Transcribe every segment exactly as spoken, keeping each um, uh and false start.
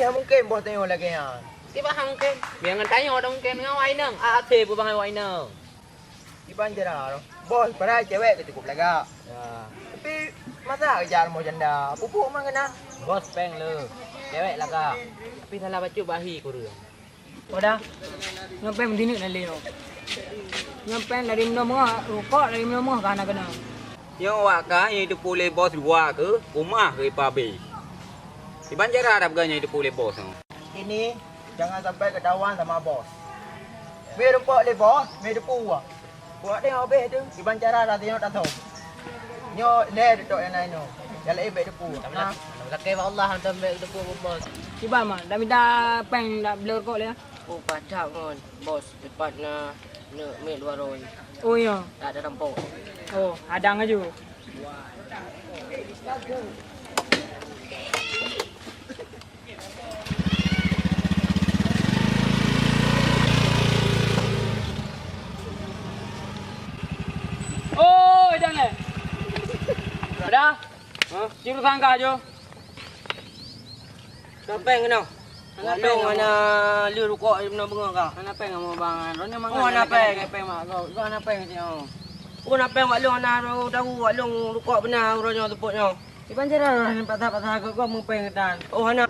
Mungken bos tanyoe lagèe nyan. Kiban han mungken. Biar ngon tanyoe dak mungken ngon awak inong. Ah, até peue bangai awak inong. Kiban cara, bos padahai cewek keu cukup lagak. Ya. Tapi masa kejar mau janda, pupuk mah kena. Bos péng le. Cewek lagak. Tapi salah bacut bahi kureueng. Wadah, ngon péng meudineuk na lé nyoe. Ngon péng dari meunoe meungoh, rukok dari meunoe meungoh ka hana keunong. Nyoe wak kah nyang jiteupeue lé bos dua keuh, rumah keuh ipabe. Kiban cara tapeugah nyang jiteupeue lé bos nyoe. Ini jangan sampai ketahuan sama bos. Meurumpok lé bos, meuteupeue. Buat deh habéh tu, kiban cara rasa nyoe tasok. Nyoe lé dutok nyang laén nyoe. Nyang laén bèk teupeue. Nah. Lakèe bak Allah, hantom bèk teupeue, bos. Kiban, Mak, dak mita péng dak bloe rukok lé, ah? Oh, pakat ngon bos, teumpat na neuk miet dua roi. Oh, iya. Tak ada rampok. Oh, hadang aju. Oh, jangan. Ada? Hah? Ciru sangka jo. Ada péng keunoe? Hana péng, hana lé rukok di beungoh-beungoh ka. Hana péng kamoe, Bang. Droeneuh mangat. Oh, hana péng. Hana péng, Mak. Kau, kau hana péng, cik, oh. Oh, hana péng, wak lôn hana tahu, wak lôn rukok beuna uroe nyoe teupot nyoe. Iban cara patah-patah keu kau meupéng tan. Oh, hana.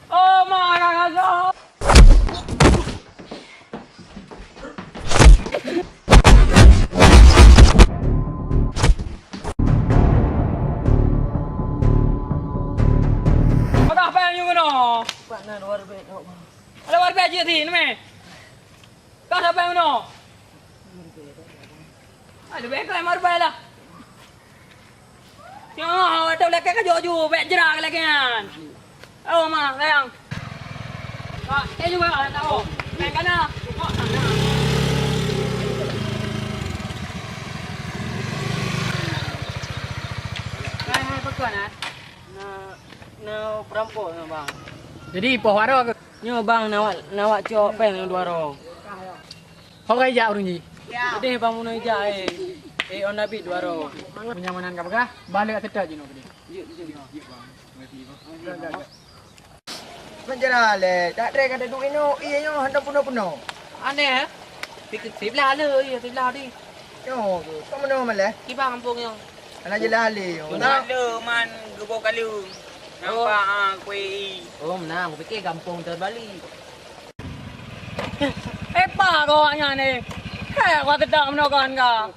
Oh, ma, ka gasok. Patah péng you keunoe. Pak, na dua ribèe, Pak. Ada warga je sini, meh. Kau siapa yang bunuh? Ah, lebih kau yang marbai lah. Ya, awak tu lelaki kan jujur, baik jerak lelaki kan. Oh, ma, sayang. Pak, eh juga, tak tahu. Main kana. Hai, hai, pekan, eh? Na, na perampok na, bang. Jadi, poh waro ke? Nyoe bang, na wak, na wak cok péng dua rô. Ho ka ijak ureueng jih? Udeh bang, bunoe ijak, eh. Eh, on Nabi dua rô. Meunyo meunan ka peugah, balik ka seutôt jinoe keudeh. Meunjeulah lé, tak trép ka duek inoe, ié nyoe hantom peunoh-peunoh. Aneh, eh? Siblah le, ié siblah di. Nyoe, ka meunoe malèh? Kiban gampông nyoe. Hana jeulaih lé. Beuna le man geuboh kaleueng. Nampak, ah, kueh i. Oh, meunan, kupiké gampông terbalik. Eh, pa kau awak nyan, eh. Hei, aku tak meunoe kon kau.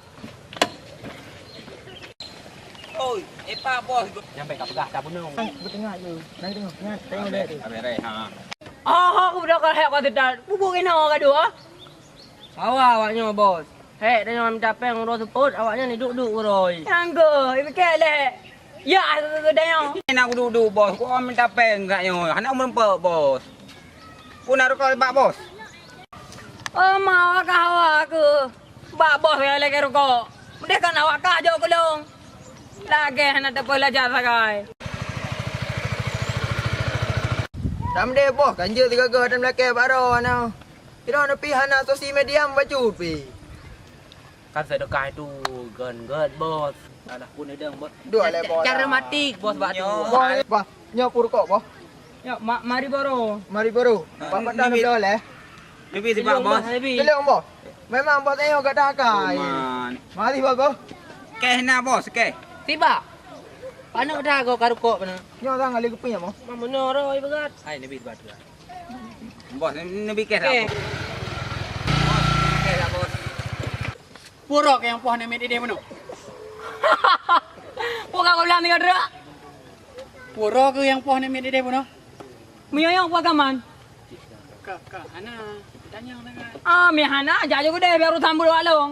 Oi, eh, pa bos. Nyang bèk ka peugah dah bunoe. Beutengah je. Nang tengok, tengok, tengok dia tu. Abang Rai, ha. Ah, aku budak kau hek kau tedak. Bubuk inoe gadoh, ah. Sawa awak nyoe, bos. Hek, tanyoe mita péng uroe seupôt, awaknyan iduek-duek uroe. Nyang geuh, ipike lé. Ya, tanyoe. Nak kuduek-duek, bos. Ku mita péng kat nyoe. Hana meureumpok, bos. Ku na rukok bak bos. Oh, ma, awak ka hawa keuh. Bak bos ya lagèe rukok. Meudeh kan awak kah jok keulong. Lagèe hana teupeulaja sagai. Tam deh bos, kan jeuet sigoe-goe dan lakèe bak droe nyoe. Sidroe neupih hana sosi mediam bacut pih. Kan seudeukah itu gön-gön, Bos. Alah, pun idong, Bos. Dua lé, Bos. Cara matik, Bos, bak tu. Nyoe. Bos, bah, nyoe pue rukok, Bos. Nyoe, ma-, mari baru. Mari baru. Pak patah neubloe lé. Leubeh sibak, Bos. Tolong, Bos. Memang Bos nyoe gata akai. Mari, Bos, Bos. Keh na, Bos, keh. Sibak. Paneuk dah go ka rukok paneuk. Nyoe sang ale geupinya, Bos. Meunyoe roi beugat. Hai, leubeh sibak tu. Bos, neubikeh dah, Bos. Bikeh dah, Bos. Pue rô keuh nyang poh neumit idéh bunoe. Pue ka goh blang tinggai drak. Pue rô keuh nyang poh neumit idéh bunoe. Meunyoe nyang poh gaman. Ka, ka, hana. Tanyong dengan. Ah, meuhana, jak jok udeh biar urusan budoe along.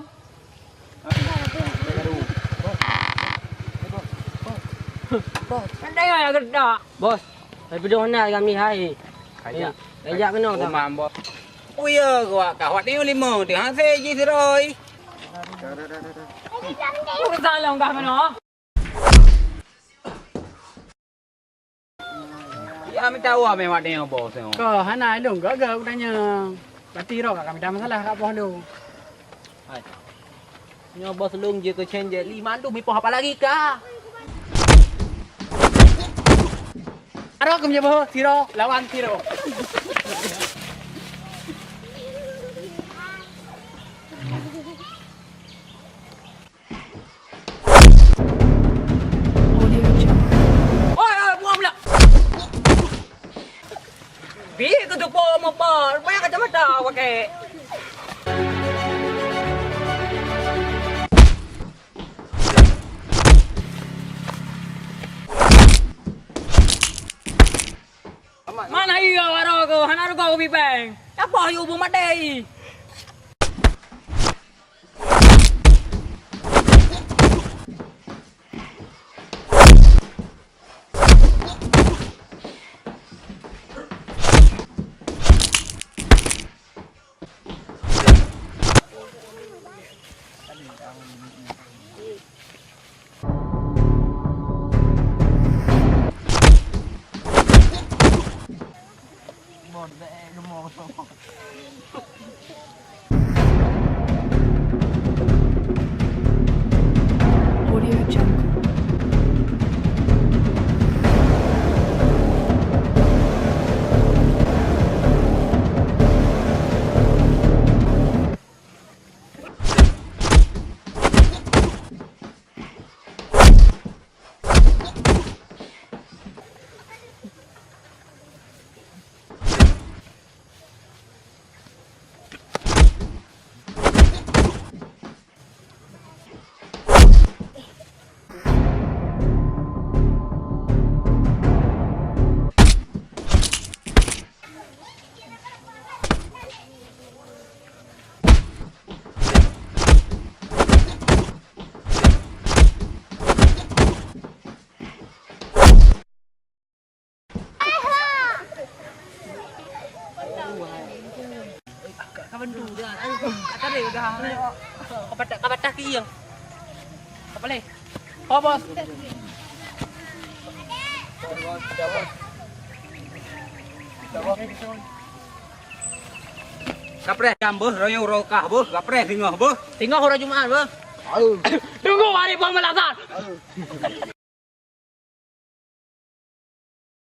Bos. Kan tengok ya gerdak. Bos, hai pidong na kami hai. Kajak. Kajak kena. Rumah, Bos. Oh ya, gua kawat ni lima tu. Ha, saya ji seroi. Urusan long kah mana? Ya, minta awak memang tengok bos tengok. Kau hana lôn gaga aku tanya. Berarti roh kat kami dah masalah kat bos lu. Hai. Nyoe bos lôn jeuet keu cen jeuet li mandum ipoh apa lagi ka? Aro keu meunyoe boh siro lawan siro. Oi, oi, buang pula. Bi keutupo meupat, payah kacamata pakai. Mana iya waro ko, hana rugo bibeng. Apa yu bu madei? Audiodio Ka bantu dah. Ayo, ka tarik dah. Ka patah, ka patah ke iya. Ka paleh. Oh, bos. Kapreh jam beuh, royong rokah beuh, kapreh singoh beuh. Singoh uroe Jumat beuh. Tunggu hari pembalasan.